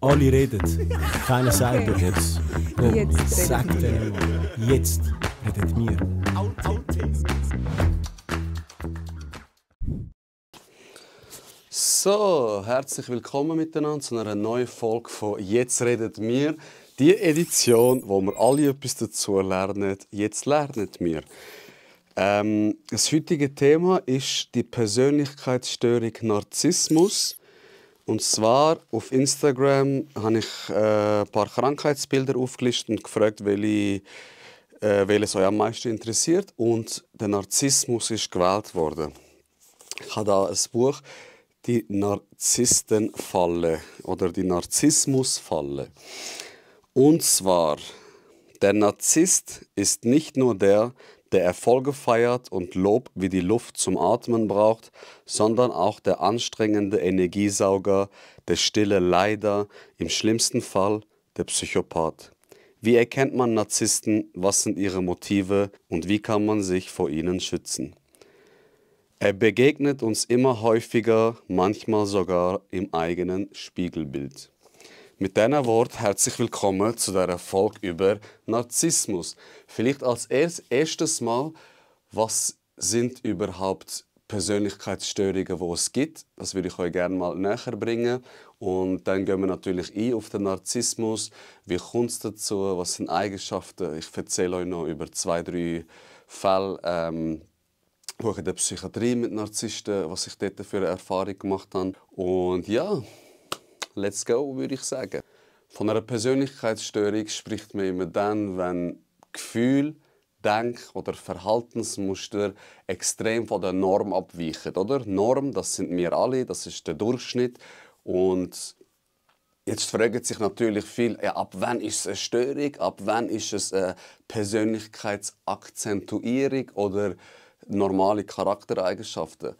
Alle reden, keiner sagt Okay. jetzt. Jetzt Sag redet denen mal. Jetzt redet wir. So, herzlich willkommen miteinander zu einer neuen Folge von «Jetzt redet wir». Die Edition, wo wir alle etwas dazu lernen. Jetzt lernen wir. Das heutige Thema ist die Persönlichkeitsstörung Narzissmus. Und zwar auf Instagram habe ich ein paar Krankheitsbilder aufgelistet und gefragt, welches euch am meisten interessiert. Und der Narzissmus ist gewählt worden. Ich habe da ein Buch, die Narzisstenfalle oder die Narzissmusfalle. Und zwar, der Narzisst ist nicht nur der Erfolge feiert und Lob wie die Luft zum Atmen braucht, sondern auch der anstrengende Energiesauger, der stille Leider, im schlimmsten Fall der Psychopath. Wie erkennt man Narzissten, was sind ihre Motive und wie kann man sich vor ihnen schützen? Er begegnet uns immer häufiger, manchmal sogar im eigenen Spiegelbild. Mit diesen Worten herzlich willkommen zu dieser Folge über Narzissmus. Vielleicht als erstes Mal, was sind überhaupt Persönlichkeitsstörungen, die es gibt? Das würde ich euch gerne mal näher bringen. Und dann gehen wir natürlich ein auf den Narzissmus. Wie kommt es dazu? Was sind Eigenschaften? Ich erzähle euch noch über 2, 3 Fälle, wo ich in der Psychiatrie mit Narzissten, was ich dort für eine Erfahrung gemacht habe. Und ja, let's go, würde ich sagen. Von einer Persönlichkeitsstörung spricht man immer dann, wenn Gefühl, Denk- oder Verhaltensmuster extrem von der Norm abweichen. Oder? Norm, das sind wir alle, das ist der Durchschnitt. Und jetzt fragen sich natürlich viele, ja, ab wann ist es eine Störung, ab wann ist es eine Persönlichkeitsakzentuierung oder normale Charaktereigenschaften.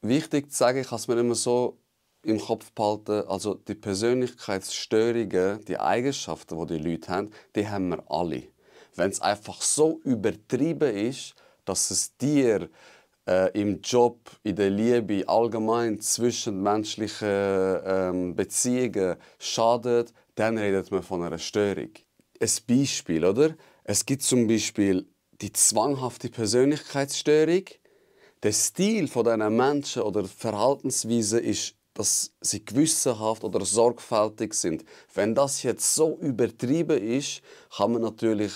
Wichtig zu sagen, ich kann es mir immer so im Kopf behalten, also die Persönlichkeitsstörungen, die Eigenschaften, die die Leute haben, die haben wir alle. Wenn es einfach so übertrieben ist, dass es dir im Job, in der Liebe, allgemein zwischenmenschlichen Beziehungen schadet, dann redet man von einer Störung. Ein Beispiel, oder? Es gibt zum Beispiel die zwanghafte Persönlichkeitsstörung. Der Stil von diesen Menschen oder Verhaltensweise ist, dass sie gewissenhaft oder sorgfältig sind. Wenn das jetzt so übertrieben ist, kann man natürlich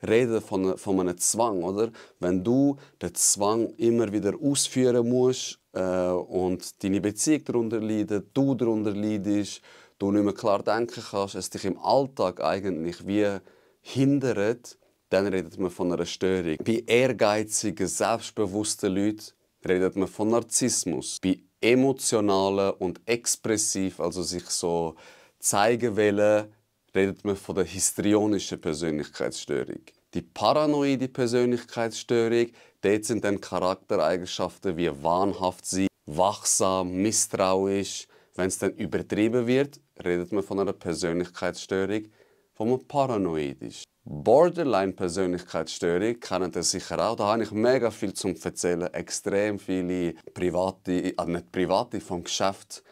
reden von einem Zwang, oder? Wenn du den Zwang immer wieder ausführen musst und deine Beziehung darunter leidet, du darunter leidest, du nicht mehr klar denken kannst, es dich im Alltag eigentlich wie hindert, dann redet man von einer Störung. Bei ehrgeizigen, selbstbewussten Leuten redet man von Narzissmus. Bei emotionalen und expressiv, also sich so zeigen wollen, redet man von der histrionischen Persönlichkeitsstörung. Die paranoide Persönlichkeitsstörung, dort sind dann Charaktereigenschaften wie wahnhaft sein, wachsam, misstrauisch. Wenn es dann übertrieben wird, redet man von einer Persönlichkeitsstörung, wo man paranoid ist. Borderline-Persönlichkeitsstörung kennt ihr sicher auch. Da habe ich mega viel zum Erzählen. Extrem viele private, nicht private, vom Geschäft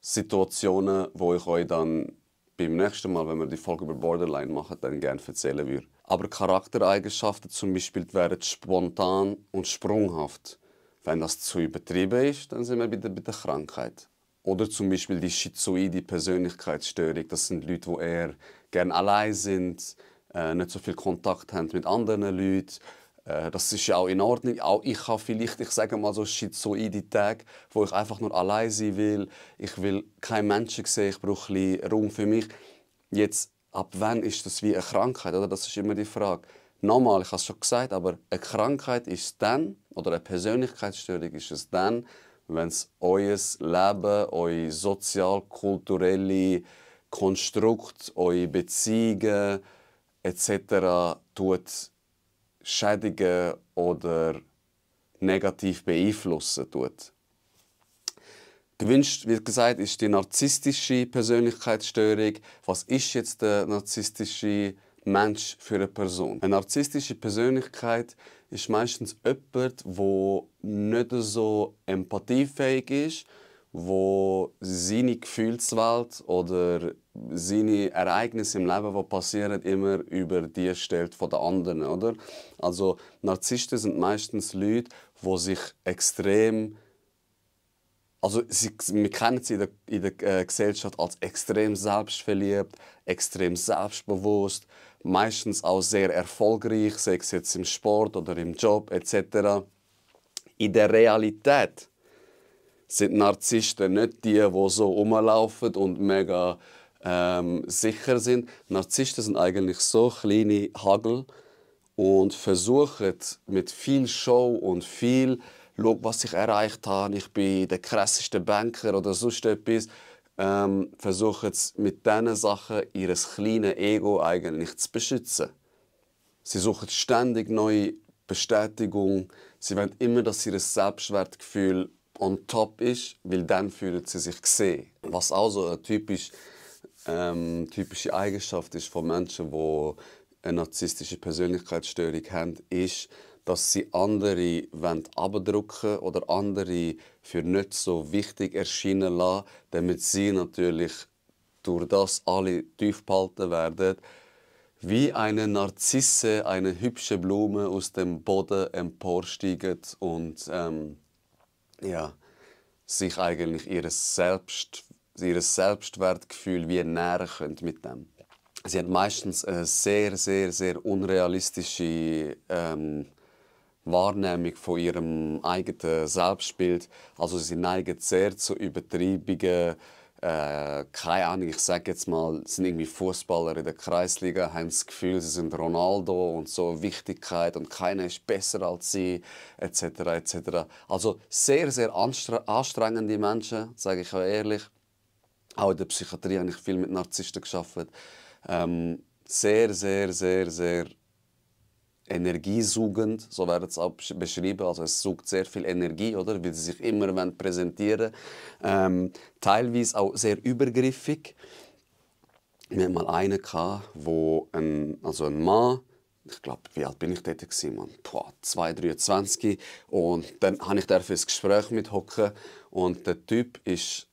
Situationen, wo ich euch dann beim nächsten Mal, wenn wir die Folge über Borderline machen, dann gerne erzählen würde. Aber Charaktereigenschaften zum Beispiel wären spontan und sprunghaft. Wenn das zu übertrieben ist, dann sind wir wieder bei der Krankheit. Oder zum Beispiel die schizoide Persönlichkeitsstörung. Das sind Leute, die eher gerne allein sind, nicht so viel Kontakt haben mit anderen Leuten. Das ist ja auch in Ordnung. Auch ich habe vielleicht, ich sage mal so, schizoide Tage, wo ich einfach nur allein sein will. Ich will keine Menschen sehen, ich brauche ein bisschen Raum für mich. Jetzt, ab wann ist das wie eine Krankheit? Oder? Das ist immer die Frage. Nochmal, ich habe es schon gesagt, aber eine Krankheit ist dann, oder eine Persönlichkeitsstörung ist es dann, wenn es euer Leben, euer sozial-kulturelle Konstrukt, eure Beziehungen etc. schädigen oder negativ beeinflussen tut. Gewünscht, wie gesagt, ist die narzisstische Persönlichkeitsstörung. Was ist jetzt der narzisstische Mensch für eine Person? Eine narzisstische Persönlichkeit ist meistens jemand, der nicht so empathiefähig ist wo seine Gefühlswelt oder seine Ereignisse im Leben, die passieren, immer über die stellt von den anderen, oder? Also Narzissten sind meistens Leute, die sich extrem, also wir kennen sie in der Gesellschaft als extrem selbstverliebt, extrem selbstbewusst, meistens auch sehr erfolgreich, sei es jetzt im Sport oder im Job etc. In der Realität sind Narzissten nicht die so rumlaufen und mega sicher sind. Narzissten sind eigentlich so kleine Hagel und versuchen mit viel Show und viel «Schau, was ich erreicht habe, ich bin der krasseste Banker» oder sonst etwas, versuchen mit diesen Sachen ihr kleines Ego eigentlich zu beschützen. Sie suchen ständig neue Bestätigung. Sie wollen immer, dass ihr Selbstwertgefühl on top ist, weil dann fühlen sie sich gesehen. Was auch so eine typische Eigenschaft ist von Menschen, die eine narzisstische Persönlichkeitsstörung haben, ist, dass sie andere abdrücken oder andere für nicht so wichtig erscheinen lassen, damit sie natürlich durch das alle tief behalten werden. Wie eine Narzisse, eine hübsche Blume aus dem Boden emporsteigt und sich eigentlich ihres Selbstwertgefühl wie nähren können mit dem. Sie hat meistens eine sehr, sehr, sehr unrealistische Wahrnehmung von ihrem eigenen Selbstbild. Also sie neigen sehr zu Übertreibungen. Keine Ahnung, ich sage jetzt mal, sind irgendwie Fußballer in der Kreisliga, haben das Gefühl, sie sind Ronaldo und so Wichtigkeit und keiner ist besser als sie, etc. etc. Also sehr, sehr anstrengende Menschen, sage ich auch ehrlich. Auch in der Psychiatrie habe ich viel mit Narzissten gearbeitet. Sehr, sehr, sehr, sehr energiesaugend, so wird es auch beschrieben. Also es saugt sehr viel Energie, oder? Weil sie sich immer präsentieren wollen. Teilweise auch sehr übergriffig. Wir hatten mal einen, ein Mann, ich glaube, wie alt bin ich dort? 23. Und dann durfte ich ins Gespräch mit hocken. Und der Typ ist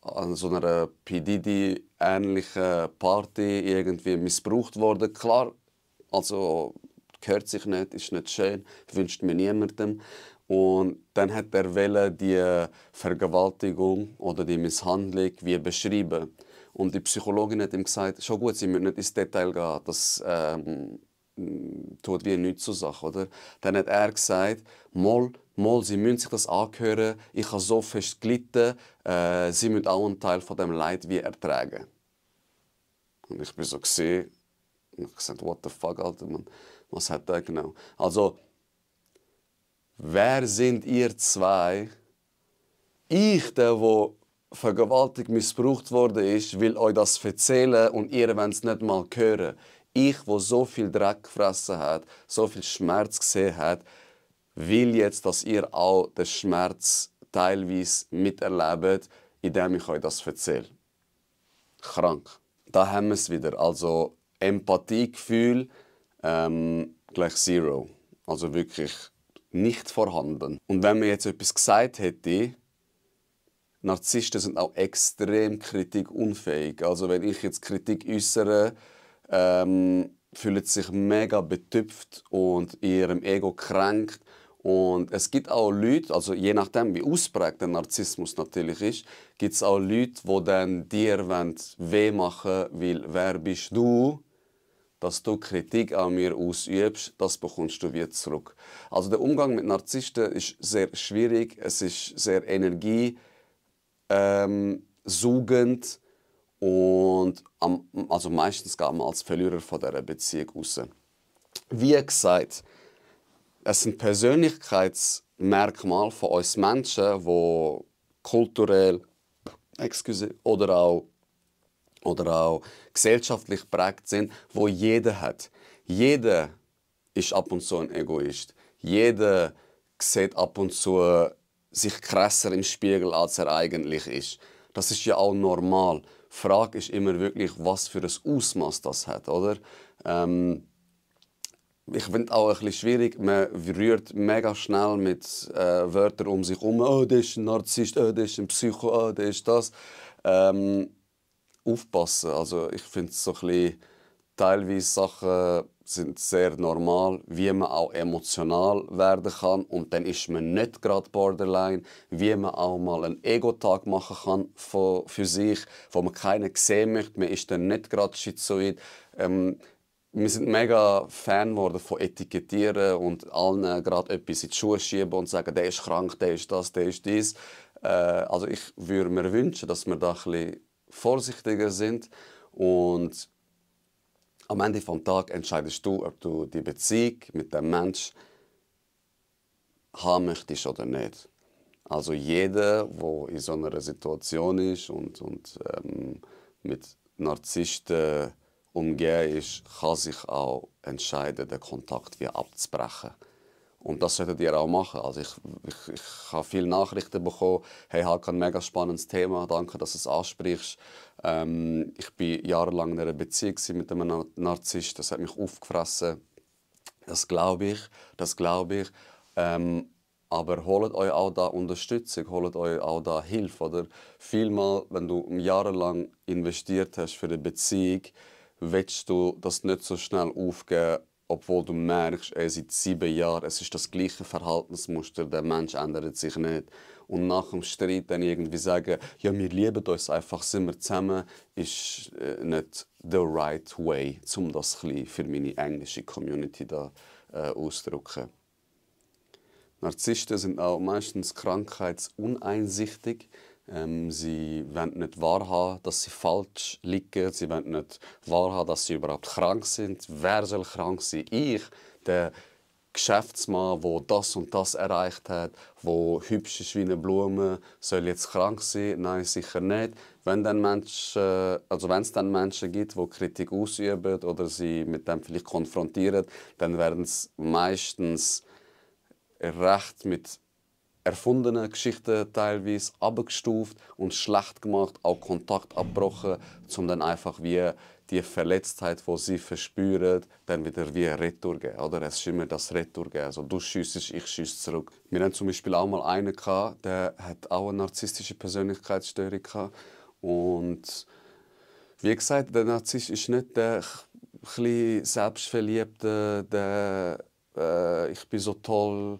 an so einer P. Diddy-ähnlichen Party irgendwie missbraucht worden. Klar, also gehört sich nicht, ist nicht schön, wünscht mir niemandem. Und dann hat er die Vergewaltigung oder die Misshandlung wie beschrieben. Und die Psychologin hat ihm gesagt, schon gut, Sie müssen nicht ins Detail gehen, das tut wie nichts zur Sache. Oder? Dann hat er gesagt, mal, Sie müssen sich das anhören, ich habe so fest gelitten, Sie müssen auch einen Teil von dem Leid wie ertragen. Und ich bin so gesehen, und ich habe gesagt, what the fuck, Alter, Mann, was hat der genau? Also, wer sind ihr zwei? Ich, der vergewaltigt, missbraucht worden ist, will euch das erzählen und ihr wollt es nicht mal hören. Ich, der so viel Dreck gefressen hat, so viel Schmerz gesehen hat, will jetzt, dass ihr auch den Schmerz teilweise miterlebt, indem ich euch das erzähle. Krank. Da haben wir es wieder. Also Empathiegefühl gleich Zero. Also wirklich nicht vorhanden. Und wenn man jetzt etwas gesagt hätte, Narzissten sind auch extrem kritikunfähig. Also wenn ich jetzt Kritik äußere, fühlen sie sich mega betüpft und in ihrem Ego kränkt. Und es gibt auch Leute, also je nachdem wie ausprägt der Narzissmus natürlich ist, gibt es auch Leute, die dann dir weh machen wollen, weil wer bist du, dass du Kritik an mir ausübst, das bekommst du wieder zurück. Also der Umgang mit Narzissten ist sehr schwierig, es ist sehr energiesaugend und also meistens geht man als Verlierer von dieser Beziehung raus. Wie gesagt, es sind Persönlichkeitsmerkmale von uns Menschen, die kulturell oder auch gesellschaftlich geprägt sind, wo jeder hat. Jeder ist ab und zu ein Egoist. Jeder sieht ab und zu sich krasser im Spiegel, als er eigentlich ist. Das ist ja auch normal. Die Frage ist immer wirklich, was für ein Ausmaß das hat, oder? Ich finde auch ein bisschen schwierig, man rührt mega schnell mit Wörtern um sich herum. «Oh, der ist ein Narzisst, oh, der ist ein Psycho, oh, der ist das.» Aufpassen. Also ich finde so ein bisschen, teilweise Sachen sind sehr normal, wie man auch emotional werden kann. Und dann ist man nicht gerade borderline, wie man auch mal einen Ego-Tag machen kann für sich, wo man keinen sehen möchte. Man ist dann nicht gerade schizoid. Wir sind mega Fan geworden von Etikettieren und allen gerade etwas in die Schuhe schieben und sagen, der ist krank, der ist das, der ist dies. Also ich würde mir wünschen, dass wir da ein bisschen vorsichtiger sind und am Ende des Tages entscheidest du, ob du die Beziehung mit dem Menschen haben möchtest oder nicht. Also jeder, der in so einer Situation ist und mit Narzissten umgeben ist, kann sich auch entscheiden, den Kontakt wieder abzubrechen. Und das solltet ihr auch machen. Also ich habe viele Nachrichten bekommen. Hey, halt ein mega spannendes Thema. Danke, dass du es ansprichst. Ich war jahrelang in einer Beziehung mit einem Narzisst. Das hat mich aufgefressen. Das glaube ich. Das glaube ich. Aber holt euch auch da Unterstützung, holt euch auch da Hilfe. Oder? Vielmal, wenn du jahrelang investiert hast für eine Beziehung, willst du das nicht so schnell aufgeben, obwohl du merkst, seit 7 Jahren, es ist das gleiche Verhaltensmuster, der Mensch ändert sich nicht. Und nach dem Streit dann irgendwie sagen, ja, wir lieben uns einfach, sind wir zusammen, ist nicht the right way, um das für meine englische Community da auszudrücken. Narzissten sind auch meistens krankheitsuneinsichtig. Sie wollen nicht wahrhaben, dass sie falsch liegen. Sie wollen nicht wahrhaben, dass sie überhaupt krank sind. Wer soll krank sein? Ich, der Geschäftsmann, der das und das erreicht hat, der hübsch ist wie eine Blume, soll jetzt krank sein? Nein, sicher nicht. Wenn es dann Menschen gibt, die Kritik ausüben oder sie mit dem vielleicht konfrontieren, dann werden es meistens recht mit erfundenen Geschichten teilweise abgestuft und schlecht gemacht, auch Kontakt abgebrochen, um dann einfach wie die Verletztheit, die sie verspüren, dann wieder wie Retour geben. Oder? Es ist immer das Retour geben. Also, du schiessest, ich schiesse zurück. Wir hatten zum Beispiel auch mal einen, der hat auch eine narzisstische Persönlichkeitsstörung hatte. Und wie gesagt, der Narzisst ist nicht der kleine Selbstverliebte, der ich bin so toll.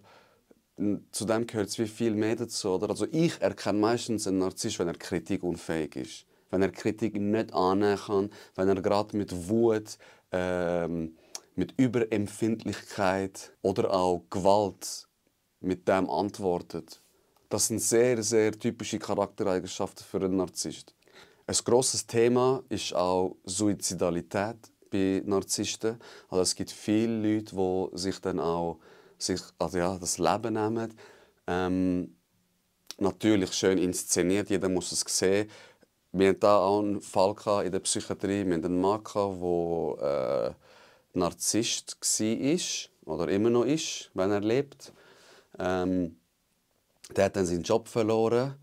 Zu dem gehört es wie viel mehr dazu. Oder? Also ich erkenne meistens einen Narzisst, wenn er kritikunfähig ist. Wenn er Kritik nicht annehmen kann, wenn er gerade mit Wut, mit Überempfindlichkeit oder auch Gewalt mit dem antwortet. Das sind sehr, sehr typische Charaktereigenschaften für einen Narzisst. Ein grosses Thema ist auch Suizidalität bei Narzissten. Also es gibt viele Leute, die sich dann auch das Leben nehmen. Natürlich schön inszeniert, jeder muss es sehen. Wir hatten da auch einen Fall in der Psychiatrie. Wir hatten einen Mann, der Narzisst war oder immer noch ist, wenn er lebt. Der hat dann seinen Job verloren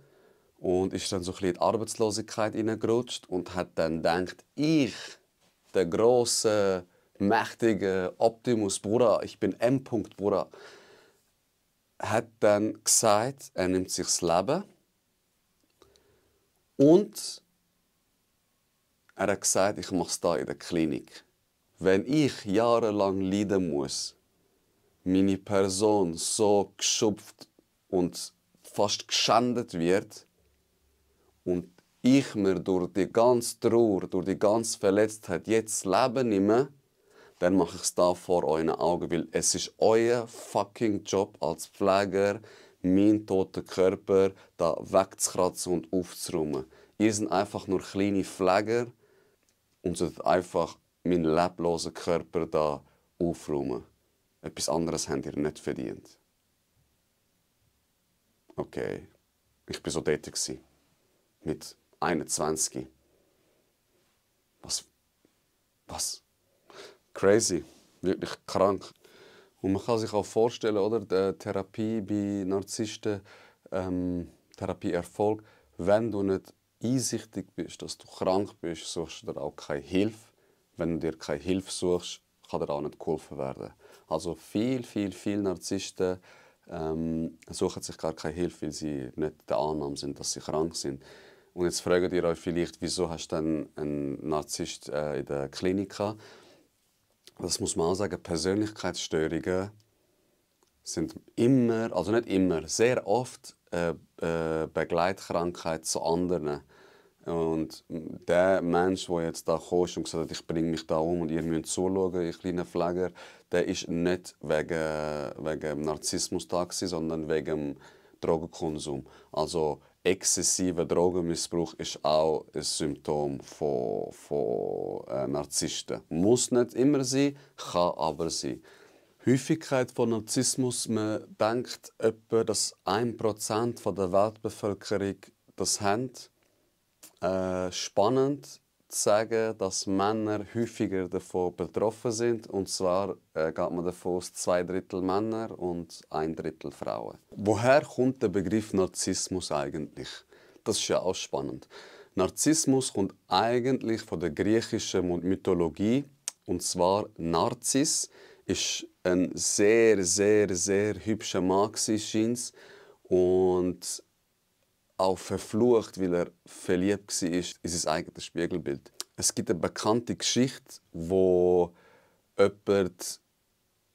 und ist dann so ein bisschen in die Arbeitslosigkeit hineingerutscht und hat dann gedacht, ich, der grosse, mächtige Optimus Bruder, ich bin M. Bruder, hat dann gesagt, er nimmt sich das Leben und er hat gesagt, ich mache es da in der Klinik. Wenn ich jahrelang leiden muss, meine Person so geschupft und fast geschändet wird und ich mir durch die ganze Trauer, durch die ganze Verletztheit jetzt das Leben nehme, dann mache ich es da vor euren Augen, weil es ist euer fucking Job als Pfleger, meinen toten Körper da wegzukratzen und aufzuräumen. Ihr seid einfach nur kleine Pfleger und solltet einfach meinen leblosen Körper da aufräumen. Etwas anderes habt ihr nicht verdient. Okay, ich war so dort. Mit 21. Was? Crazy. Wirklich krank. Und man kann sich auch vorstellen, oder, die Therapie bei Narzissten, Therapieerfolg, wenn du nicht einsichtig bist, dass du krank bist, suchst du dir auch keine Hilfe. Wenn du dir keine Hilfe suchst, kann dir auch nicht geholfen werden. Also viel Narzissten suchen sich gar keine Hilfe, weil sie nicht der Annahme sind, dass sie krank sind. Und jetzt fragt ihr euch vielleicht, wieso hast du dann einen Narzisst in der Klinik gehabt? Das muss man auch sagen, Persönlichkeitsstörungen sind immer, also nicht immer, sehr oft Begleitkrankheit zu anderen. Und der Mensch, der jetzt da kam und gesagt hat, ich bringe mich da um und ihr müsst zuschauen, ihr kleinen Pfleger, der ist nicht wegen Narzissmus da gewesen, sondern wegen Drogenkonsum. Also exzessiver Drogenmissbrauch ist auch ein Symptom von Narzissten. Muss nicht immer sein, kann aber sein. Häufigkeit von Narzissmus, man denkt etwa, dass 1% der Weltbevölkerung das hat. Spannend zu sagen, dass Männer häufiger davon betroffen sind. Und zwar geht man davon aus, 2/3 Männer und 1/3 Frauen. Woher kommt der Begriff Narzissmus eigentlich? Das ist ja auch spannend. Narzissmus kommt eigentlich von der griechischen Mythologie. Und zwar Narzis ist ein sehr hübscher Mann scheint's. Und auch verflucht, weil er verliebt war in sein eigenes Spiegelbild. Es gibt eine bekannte Geschichte, wo jemand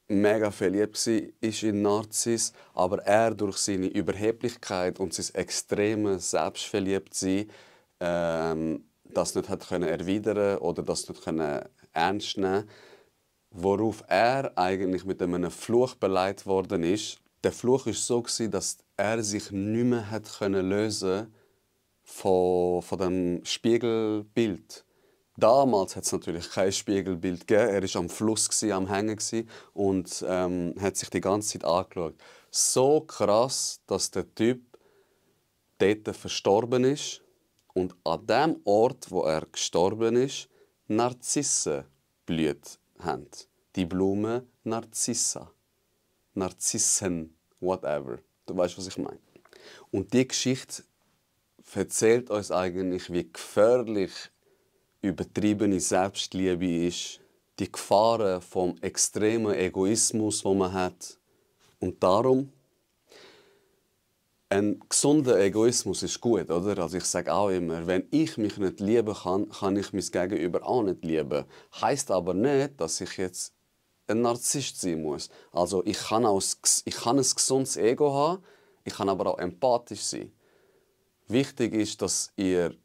mega verliebt war in Narzis, aber er durch seine Überheblichkeit und sein extremes Selbstverliebtsein das nicht hat erwidern oder das nicht ernst nehmen, worauf er eigentlich mit einem Fluch beleidigt worden ist. Der Fluch war so, dass er sich nicht mehr lösen von dem Spiegelbild. Damals hat es natürlich kein Spiegelbild gegeben. Er war am Fluss, am Hängen und hat sich die ganze Zeit angeschaut. So krass, dass der Typ dort verstorben ist und an dem Ort, wo er gestorben ist, Narzissen blüht haben. Die Blume Narzissa. Narzissen, whatever. Du weißt, was ich meine. Und die Geschichte erzählt uns eigentlich, wie gefährlich übertriebene Selbstliebe ist. Die Gefahren vom extremen Egoismus, den man hat. Und darum, ein gesunder Egoismus ist gut, oder? Also ich sage auch immer, wenn ich mich nicht lieben kann, kann ich mein Gegenüber auch nicht lieben. Heißt aber nicht, dass ich jetzt ein Narzisst sein muss. Also ich kann ein gesundes Ego haben, ich kann aber auch empathisch sein. Wichtig ist, dass ihr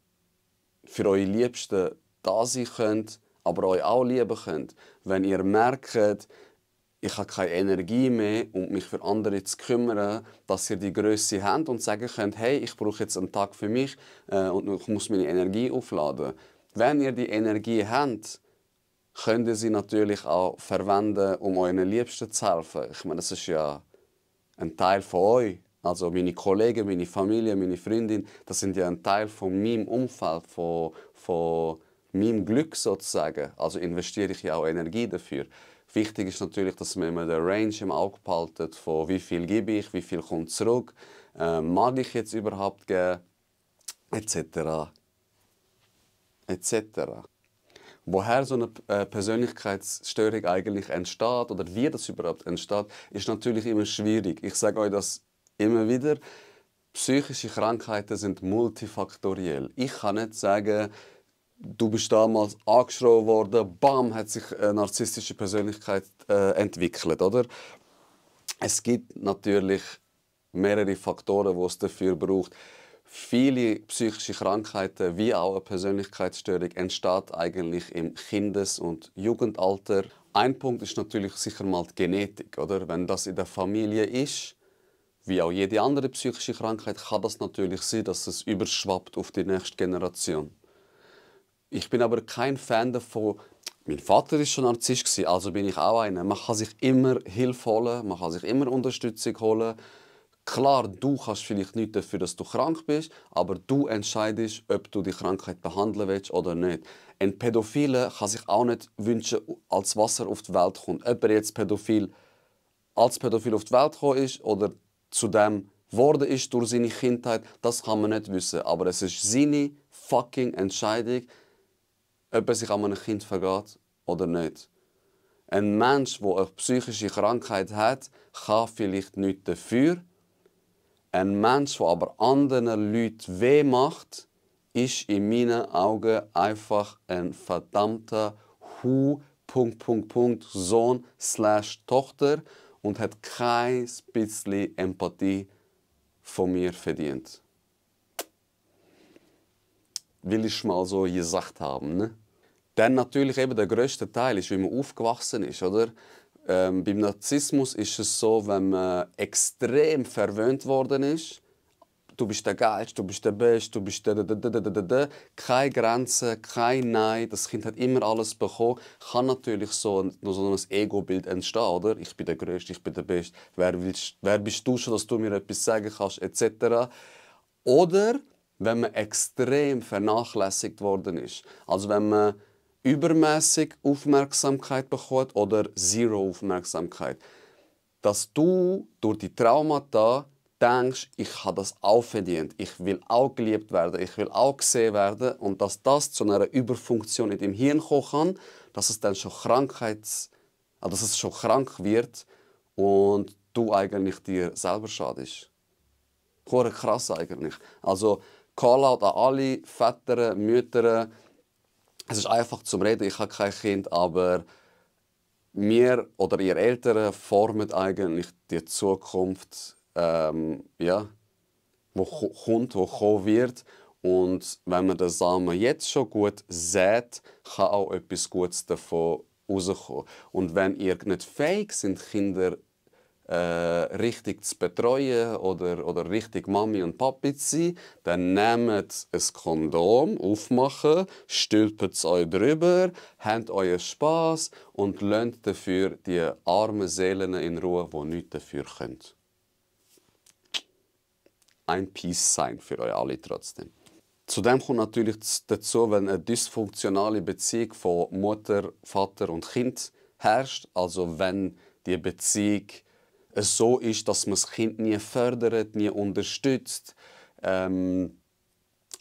für eure Liebsten da sein könnt, aber euch auch lieben könnt. Wenn ihr merkt, ich habe keine Energie mehr, um mich für andere zu kümmern, dass ihr die Größe habt und sagen könnt, hey, ich brauche jetzt einen Tag für mich und ich muss meine Energie aufladen. Wenn ihr die Energie habt, könnt ihr sie natürlich auch verwenden, um euren Liebsten zu helfen. Ich meine, das ist ja ein Teil von euch. Also meine Kollegen, meine Familie, meine Freundin, das sind ja ein Teil von meinem Umfeld, von meinem Glück sozusagen. Also investiere ich ja auch Energie dafür. Wichtig ist natürlich, dass man immer den Range im Auge behaltet, von wie viel gebe ich, wie viel kommt zurück, mag ich jetzt überhaupt geben, etc. Woher so eine Persönlichkeitsstörung eigentlich entsteht oder wie das überhaupt entsteht, ist natürlich immer schwierig. Ich sage euch das immer wieder. Psychische Krankheiten sind multifaktoriell. Ich kann nicht sagen, du bist damals angeschrien worden, bam, hat sich eine narzisstische Persönlichkeit entwickelt, oder? Es gibt natürlich mehrere Faktoren, die es dafür braucht. Viele psychische Krankheiten, wie auch eine Persönlichkeitsstörung, entsteht eigentlich im Kindes- und Jugendalter. Ein Punkt ist natürlich sicher mal die Genetik, oder? Wenn das in der Familie ist, wie auch jede andere psychische Krankheit, kann das natürlich sein, dass es überschwappt auf die nächste Generation. Ich bin aber kein Fan davon. Mein Vater war schon Narzisst, also bin ich auch einer. Man kann sich immer Hilfe holen, man kann sich immer Unterstützung holen. Klar, du kannst vielleicht nicht dafür, dass du krank bist, aber du entscheidest, ob du die Krankheit behandeln willst oder nicht. Ein Pädophile kann sich auch nicht wünschen, als Wasser auf die Welt kommt. Ob er jetzt als Pädophil auf die Welt gekommen ist oder zu dem geworden ist durch seine Kindheit, das kann man nicht wissen. Aber es ist seine fucking Entscheidung, ob er sich an einem Kind vergeht oder nicht. Ein Mensch, der eine psychische Krankheit hat, kann vielleicht nichts dafür. Ein Mensch, der aber anderen Leuten weh macht, ist in meinen Augen einfach ein verdammter Sohn/Tochter und hat kein bisschen Empathie von mir verdient. Will ich mal so gesagt haben. Ne? Dann natürlich eben der grösste Teil ist, wie man aufgewachsen ist. Oder? Beim Narzissmus ist es so, wenn man extrem verwöhnt worden ist, du bist der Geilste, du bist der Beste, du bist der. Keine Grenzen, kein Nein. Das Kind hat immer alles bekommen. Kann natürlich so ein Ego-Bild entstehen, oder? Ich bin der Größte, ich bin der Beste. Wer bist du schon, dass du mir etwas sagen kannst, etc. Oder wenn man extrem vernachlässigt worden ist. Also wenn man übermäßig Aufmerksamkeit bekommt oder zero Aufmerksamkeit. Dass du durch die Traumata denkst, ich habe das auch verdient, ich will auch geliebt werden, ich will auch gesehen werden und dass das zu einer Überfunktion in deinem Hirn kommen kann, dass es dann schon dass es schon krank wird und du eigentlich dir selber schadest. Hure krass eigentlich. Also Callout an alle Väter, Mütter. Es ist einfach zum Reden, ich habe kein Kind, aber wir oder ihr Eltern formen eigentlich die Zukunft, wo kommen wird. Und wenn man den Samen jetzt schon gut sät, kann auch etwas Gutes davon rauskommen. Und wenn ihr nicht fähig seid, Kinder richtig zu betreuen oder richtig Mami und Papi zu sein, dann nehmt ein Kondom, aufmachen, stülpt es euch drüber, habt euren Spass und lasst dafür die armen Seelen in Ruhe, die nichts dafür können. Ein Peace-Sign für euch alle trotzdem. Zudem kommt natürlich dazu, wenn eine dysfunktionale Beziehung von Mutter, Vater und Kind herrscht, also wenn die Beziehung so ist, dass man das Kind nie fördert, nie unterstützt, dass man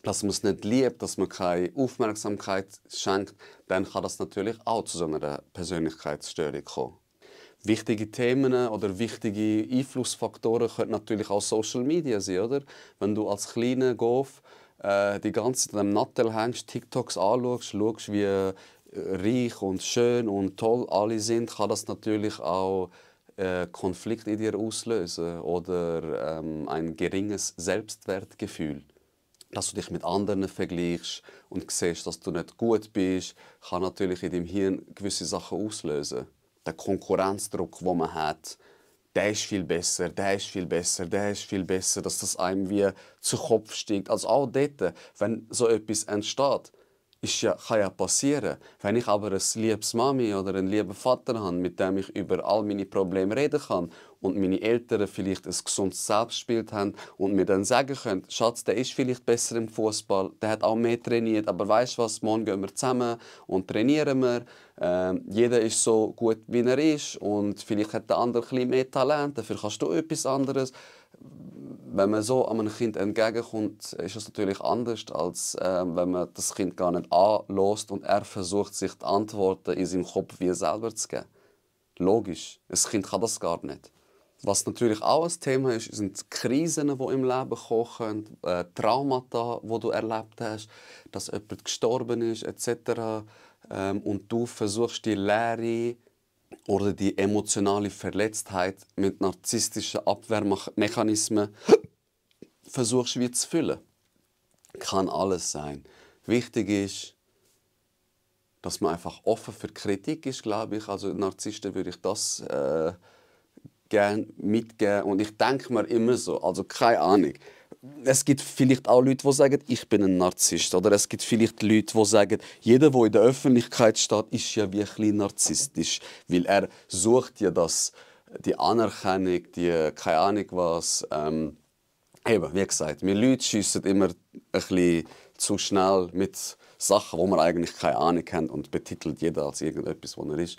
es nicht liebt, dass man keine Aufmerksamkeit schenkt, dann kann das natürlich auch zu so einer Persönlichkeitsstörung kommen. Wichtige Themen oder wichtige Einflussfaktoren können natürlich auch Social Media sein, oder? Wenn du als kleiner Golf die ganze Zeit am Nattel hängst, TikToks anschaust, schaust, wie reich und schön und toll alle sind, kann das natürlich auch Konflikt in dir auslösen oder ein geringes Selbstwertgefühl. Dass du dich mit anderen vergleichst und siehst, dass du nicht gut bist, kann natürlich in deinem Hirn gewisse Sachen auslösen. Der Konkurrenzdruck, den man hat, der ist viel besser, der ist viel besser, der ist viel besser, dass das einem wie zu Kopf steigt. Also auch dort, wenn so etwas entsteht, kann ja passieren. Wenn ich aber eine liebes Mami oder einen lieben Vater habe, mit dem ich über all meine Probleme reden kann und meine Eltern vielleicht ein gesundes Selbstbild haben und mir dann sagen können, Schatz, der ist vielleicht besser im Fußball, der hat auch mehr trainiert, aber weißt du was, morgen gehen wir zusammen und trainieren wir. Jeder ist so gut, wie er ist und vielleicht hat der andere ein bisschen mehr Talent, dafür kannst du etwas anderes. Wenn man so einem Kind entgegenkommt, ist es natürlich anders, als wenn man das Kind gar nicht anlässt und er versucht, sich die Antworten in seinem Kopf wie selber zu geben. Logisch, ein Kind kann das gar nicht. Was natürlich auch ein Thema ist, sind Krisen, die im Leben kommen können, Traumata, die du erlebt hast, dass jemand gestorben ist, etc. Und du versuchst die Leere oder die emotionale Verletztheit mit narzisstischen Abwehrmechanismen versuchst wie zu füllen. Kann alles sein. Wichtig ist, dass man einfach offen für Kritik ist, glaube ich. Also Narzissten würde ich das gerne mitgeben. Und ich denke mir immer so, also keine Ahnung. Es gibt vielleicht auch Leute, die sagen, ich bin ein Narzisst. Oder es gibt vielleicht Leute, die sagen, jeder, der in der Öffentlichkeit steht, ist ja wie ein bisschen narzisstisch. Weil er sucht ja die Anerkennung, die keine Ahnung was. Eben, wie gesagt, wir Leute schiessen immer ein bisschen zu schnell mit Sachen, wo wir eigentlich keine Ahnung haben und betitelt jeder als irgendetwas, was er ist.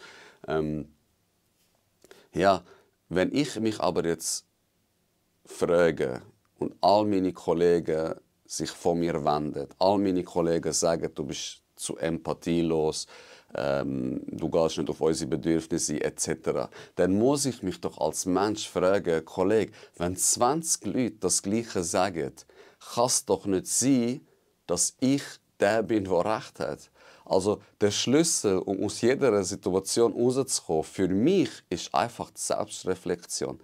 Ja, wenn ich mich aber jetzt frage und all meine Kollegen sich von mir wenden, all meine Kollegen sagen, du bist zu empathielos, du gehst nicht auf unsere Bedürfnisse etc., dann muss ich mich doch als Mensch fragen, Kollege, wenn 20 Leute das Gleiche sagen, kann es doch nicht sein, dass ich der bin, der Recht hat. Also der Schlüssel, um aus jeder Situation rauszukommen, für mich ist einfach die Selbstreflexion.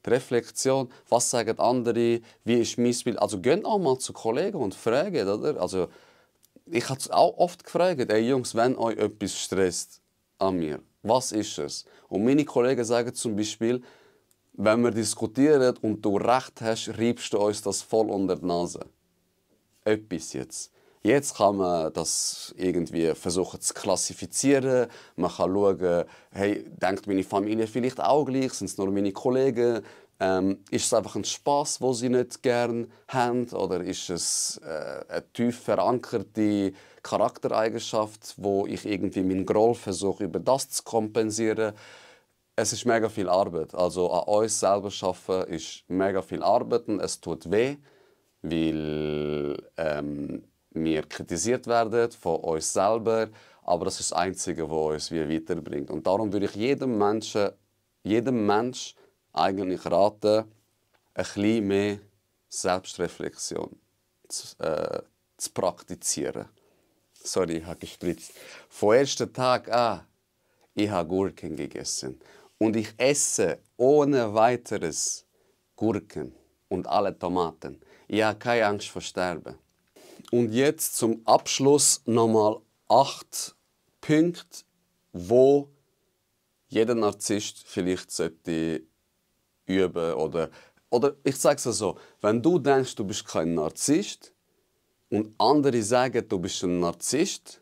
Die Reflexion, was sagen andere, wie ist mein Bild. Also geht auch mal zu Kollegen und fragen, oder? Also, ich habe auch oft gefragt, ey Jungs, wenn euch etwas stresst an mir, was ist es? Und meine Kollegen sagen zum Beispiel, wenn wir diskutieren und du recht hast, reibst du uns das voll unter die Nase. Etwas jetzt. Jetzt kann man das irgendwie versuchen zu klassifizieren. Man kann schauen, hey, denkt meine Familie vielleicht auch gleich? Sind es nur meine Kollegen? Ist es einfach ein Spass, wo sie nicht gerne haben? Oder ist es eine tief verankerte Charaktereigenschaft, wo ich irgendwie meinen Groll versuche, über das zu kompensieren? Es ist mega viel Arbeit. Also an uns selber arbeiten ist mega viel Arbeit und es tut weh, weil wir kritisiert werden von uns selber, aber das ist das Einzige, was uns weiterbringt. Und darum würde ich jedem Mensch eigentlich raten, ein bisschen mehr Selbstreflexion zu praktizieren. Sorry, ich habe gespritzt. Vom ersten Tag an, ich habe Gurken gegessen. Und ich esse ohne weiteres Gurken und alle Tomaten. Ich habe keine Angst vor Sterben. Und jetzt zum Abschluss nochmal 8 Punkte, wo jeder Narzisst vielleicht sollte üben oder ich sage es so, wenn du denkst, du bist kein Narzisst und andere sagen, du bist ein Narzisst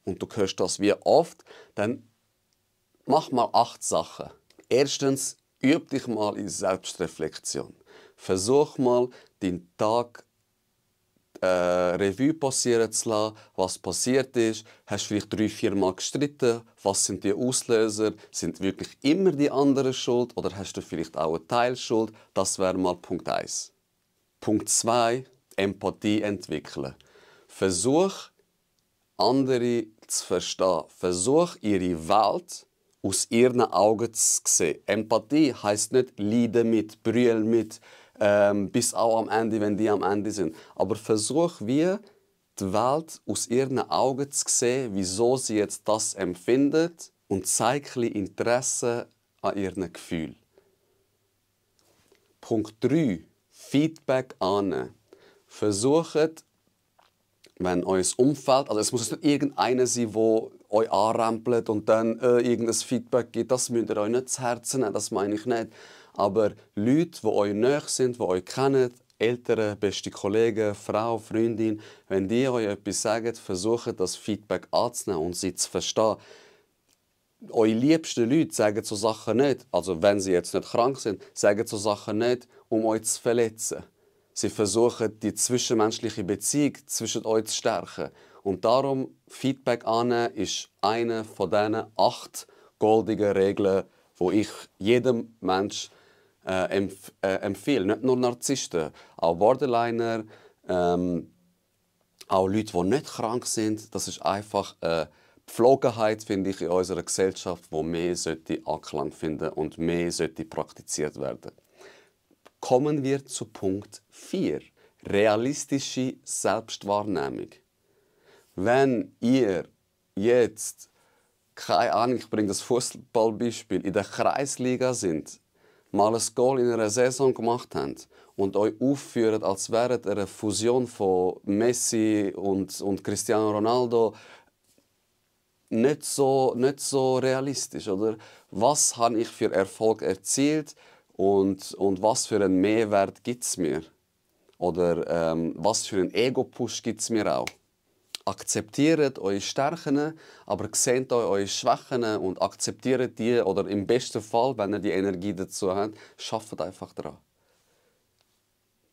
und du hörst das wie oft, dann mach mal 8 Sachen. Erstens, üb dich mal in Selbstreflexion. Versuch mal, deinen Tag Revue passieren zu lassen, was passiert ist. Hast du vielleicht 3-4 Mal gestritten? Was sind die Auslöser? Sind wirklich immer die anderen schuld oder hast du vielleicht auch eine Teilschuld? Das wäre mal Punkt 1. Punkt 2, Empathie entwickeln. Versuch, andere zu verstehen. Versuch, ihre Welt aus ihren Augen zu sehen. Empathie heisst nicht leiden mit, brüllen mit, bis auch am Ende, wenn die am Ende sind. Aber versuch wie die Welt aus ihren Augen zu sehen, wieso sie jetzt das empfindet und zeig ein bisschen Interesse an ihren Gefühlen. Punkt 3. Feedback annehmen. Versucht, wenn euer Umfeld, also es muss nicht irgendeiner sein, der euch anrempelt und dann irgendein Feedback gibt, das müsst ihr euch nicht zu Herzen nehmen, das meine ich nicht. Aber Leute, die euch nahe sind, die euch kennen, Eltern, beste Kollegen, Frau, Freundin, wenn die euch etwas sagen, versucht das Feedback anzunehmen und sie zu verstehen. Eure liebsten Leute sagen so Sachen nicht, also wenn sie jetzt nicht krank sind, sagen so Sachen nicht, um euch zu verletzen. Sie versuchen, die zwischenmenschliche Beziehung zwischen euch zu stärken. Und darum, Feedback annehmen ist eine von diesen 8 goldigen Regeln, die ich jedem Menschen empfehle. Nicht nur Narzissten, auch Borderliner, auch Leute, die nicht krank sind. Das ist einfach eine Gepflogenheit, finde ich, in unserer Gesellschaft, die mehr Anklang finden und mehr praktiziert werden. Kommen wir zu Punkt 4. Realistische Selbstwahrnehmung. Wenn ihr jetzt, keine Ahnung, ich bringe das Fußballbeispiel, in der Kreisliga sind, mal ein Goal in einer Saison gemacht habt und euch aufführt, als wäret ihr eine Fusion von Messi und Cristiano Ronaldo, nicht so realistisch, oder? Was habe ich für Erfolg erzielt und was für einen Mehrwert gibt es mir? Oder was für einen Ego-Push gibt es mir auch? Akzeptiert eure Stärken, aber seht eure Schwächen und akzeptiert die. Oder im besten Fall, wenn ihr die Energie dazu habt, schafft einfach daran.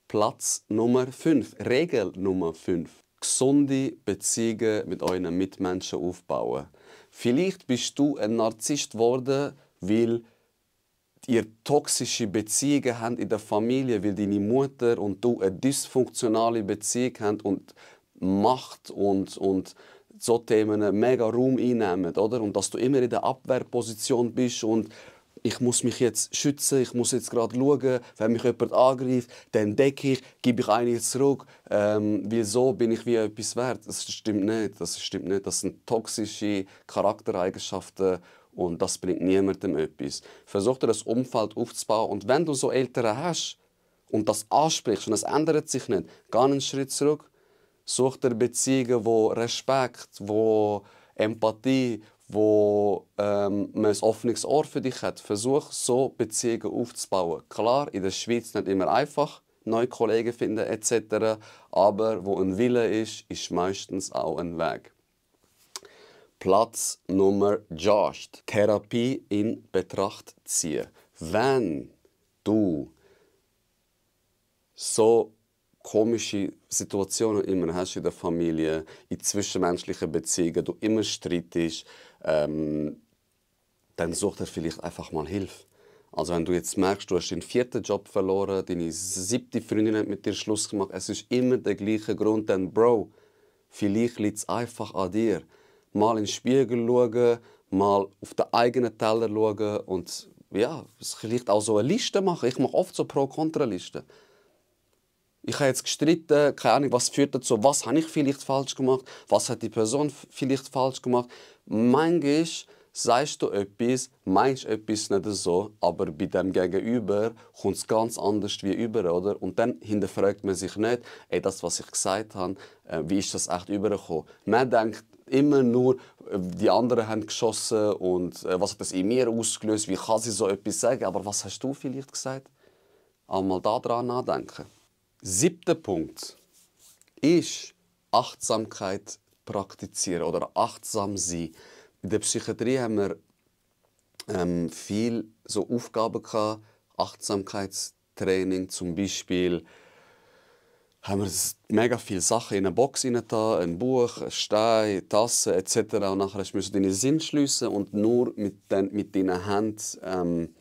Platz Nummer 5, Regel Nummer 5. Gesunde Beziehungen mit euren Mitmenschen aufbauen. Vielleicht bist du ein Narzisst geworden, weil ihr toxische Beziehungen habt in der Familie, weil deine Mutter und du eine dysfunktionale Beziehung habt und Macht und so Themen mega Raum einnehmen, oder? Und dass du immer in der Abwehrposition bist und ich muss mich jetzt schützen, ich muss jetzt gerade schauen, wenn mich jemand angreift, dann decke ich, gebe ich einiges zurück, weil so bin ich wie etwas wert. Das stimmt nicht, das stimmt nicht. Das sind toxische Charaktereigenschaften und das bringt niemandem etwas. Versuch dir das Umfeld aufzubauen und wenn du so Eltern hast und das ansprichst und es ändert sich nicht, geh einen Schritt zurück, such dir Beziehungen, wo Respekt, wo Empathie, wo man ein offenes Ohr für dich hat. Versuch, so Beziehungen aufzubauen. Klar, in der Schweiz nicht immer einfach, neue Kollegen finden etc. Aber wo ein Wille ist, ist meistens auch ein Weg. Platz Nummer 8. Therapie in Betracht ziehen. Wenn du so komische Situationen immer hast in der Familie, in zwischenmenschlichen Beziehungen, du immer streitest, dann such dir vielleicht einfach mal Hilfe. Also wenn du jetzt merkst, du hast deinen 4. Job verloren, deine 7. Freundin hat mit dir Schluss gemacht, es ist immer der gleiche Grund, dann Bro, vielleicht liegt es einfach an dir. Mal in den Spiegel schauen, mal auf den eigenen Teller schauen und ja, vielleicht auch so eine Liste machen. Ich mache oft so Pro-Kontra-Listen. Ich habe jetzt gestritten, keine Ahnung, was führt dazu, was habe ich vielleicht falsch gemacht, was hat die Person vielleicht falsch gemacht. Manchmal sagst du etwas, meinst etwas nicht so, aber bei dem Gegenüber kommt es ganz anders wie über, oder? Und dann hinterfragt man sich nicht, ey, das, was ich gesagt habe, wie ist das echt übergekommen? Man denkt immer nur, die anderen haben geschossen und was hat das in mir ausgelöst, wie kann sie so etwas sagen, aber was hast du vielleicht gesagt? Einmal daran nachdenken. 7. Punkt ist Achtsamkeit praktizieren oder achtsam sein. In der Psychiatrie haben wir viel so Aufgaben gehabt, Achtsamkeitstraining zum Beispiel. Haben wir mega viele Sachen in eine Box reingetan, ein Buch, ein Stein, Tasse etc. Und nachher musst du deine Sinn schliessen und nur mit deinen Händen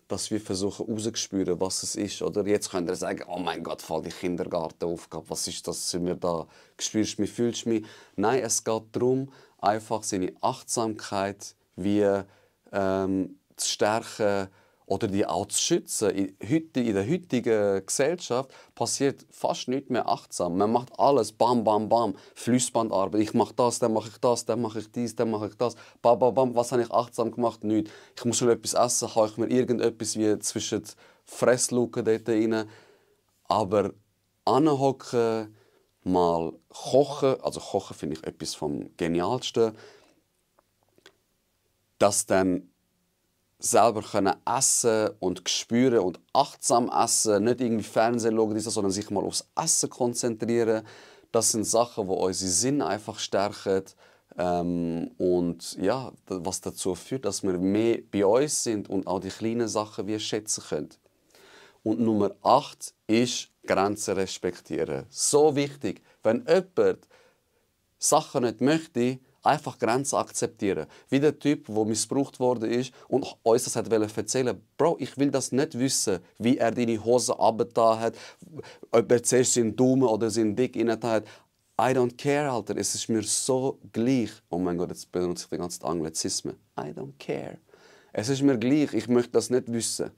dass wir versuchen herauszuspüren, was es ist. Oder jetzt könnt ihr sagen, oh mein Gott, voll die Kindergartenaufgabe, was ist das, sind wir da, spürst du mich, fühlst du mich? Nein, es geht darum, einfach seine Achtsamkeit wie zu stärken oder die auch zu schützen. In der heutigen Gesellschaft passiert fast nichts mehr achtsam. Man macht alles, bam, bam, bam, Fließbandarbeit. Ich mache das, dann mache ich das, dann mache ich dies, dann mache ich das. Bam, bam, bam. Was habe ich achtsam gemacht? Nichts. Ich muss schon etwas essen, habe ich mir irgendetwas wie zwischen die Fressluken dort rein. Aber anhocken, mal kochen, also kochen finde ich etwas vom Genialsten, das dann selber können essen und spüren und achtsam essen, nicht irgendwie Fernsehen schauen, sondern sich mal aufs Essen konzentrieren. Das sind Sachen, die unsere Sinne einfach stärken und ja, was dazu führt, dass wir mehr bei uns sind und auch die kleinen Sachen wie schätzen können. Und Nummer 8 ist Grenzen respektieren. So wichtig. Wenn jemand Sachen nicht möchte, einfach Grenzen akzeptieren. Wie der Typ, der missbraucht worden ist und uns das erzählen wollte. Bro, ich will das nicht wissen, wie er deine Hose abgetan hat, ob er zuerst seinen Daumen oder seinen Dick reingetan hat. I don't care, Alter. Es ist mir so gleich. Oh mein Gott, jetzt benutze ich den ganzen Anglizismen. I don't care. Es ist mir gleich. Ich möchte das nicht wissen.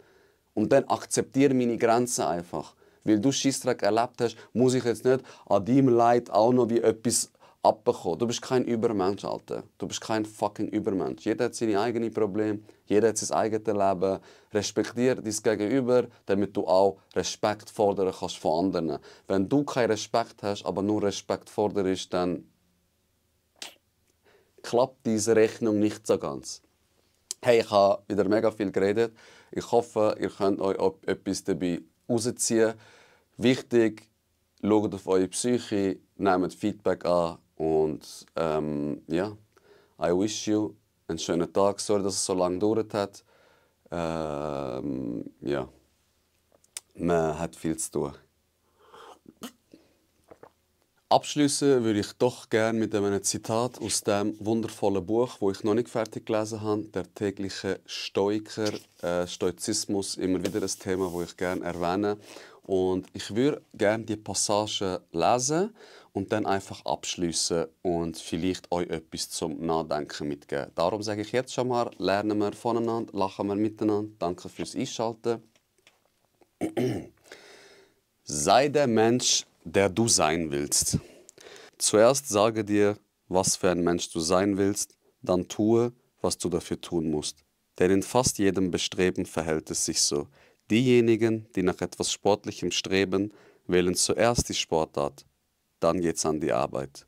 Und dann akzeptiere meine Grenzen einfach. Weil du Scheissdreck erlebt hast, muss ich jetzt nicht an deinem Leid auch noch wie etwas abbekommen. Du bist kein Übermensch, Alter. Du bist kein fucking Übermensch. Jeder hat seine eigenen Probleme, jeder hat sein eigenes Leben. Respektiere dein Gegenüber, damit du auch Respekt fordern kannst von anderen. Wenn du keinen Respekt hast, aber nur Respekt forderst, dann klappt diese Rechnung nicht so ganz. Hey, ich habe wieder mega viel geredet. Ich hoffe, ihr könnt euch etwas dabei rausziehen. Wichtig, schaut auf eure Psyche, nehmt Feedback an und ja, I wish you einen schönen Tag. Sorry, dass es so lange gedauert hat. Ja, man hat viel zu tun. Abschließen würde ich doch gerne mit einem Zitat aus dem wundervollen Buch, wo ich noch nicht fertig gelesen habe, «Der tägliche Stoiker», Stoizismus, immer wieder ein Thema, das ich gerne erwähne. Und ich würde gerne die Passage lesen und dann einfach abschliessen und vielleicht euch etwas zum Nachdenken mitgeben. Darum sage ich jetzt schon mal, lernen wir voneinander, lachen wir miteinander. Danke fürs Einschalten. Sei der Mensch, der du sein willst. Zuerst sage dir, was für ein Mensch du sein willst, dann tue, was du dafür tun musst. Denn in fast jedem Bestreben verhält es sich so. Diejenigen, die nach etwas Sportlichem streben, wählen zuerst die Sportart, dann geht's an die Arbeit.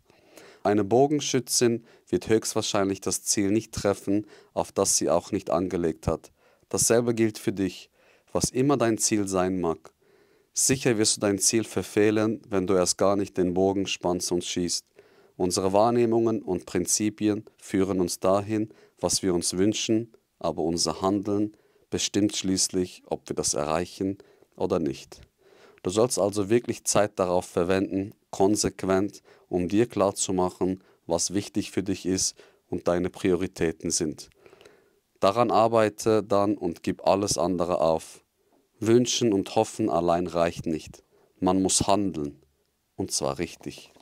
Eine Bogenschützin wird höchstwahrscheinlich das Ziel nicht treffen, auf das sie auch nicht angelegt hat. Dasselbe gilt für dich, was immer dein Ziel sein mag. Sicher wirst du dein Ziel verfehlen, wenn du erst gar nicht den Bogen spannst und schießt. Unsere Wahrnehmungen und Prinzipien führen uns dahin, was wir uns wünschen, aber unser Handeln bestimmt schließlich, ob wir das erreichen oder nicht. Du sollst also wirklich Zeit darauf verwenden, konsequent, um dir klarzumachen, was wichtig für dich ist und deine Prioritäten sind. Daran arbeite dann und gib alles andere auf. Wünschen und hoffen allein reicht nicht. Man muss handeln, und zwar richtig.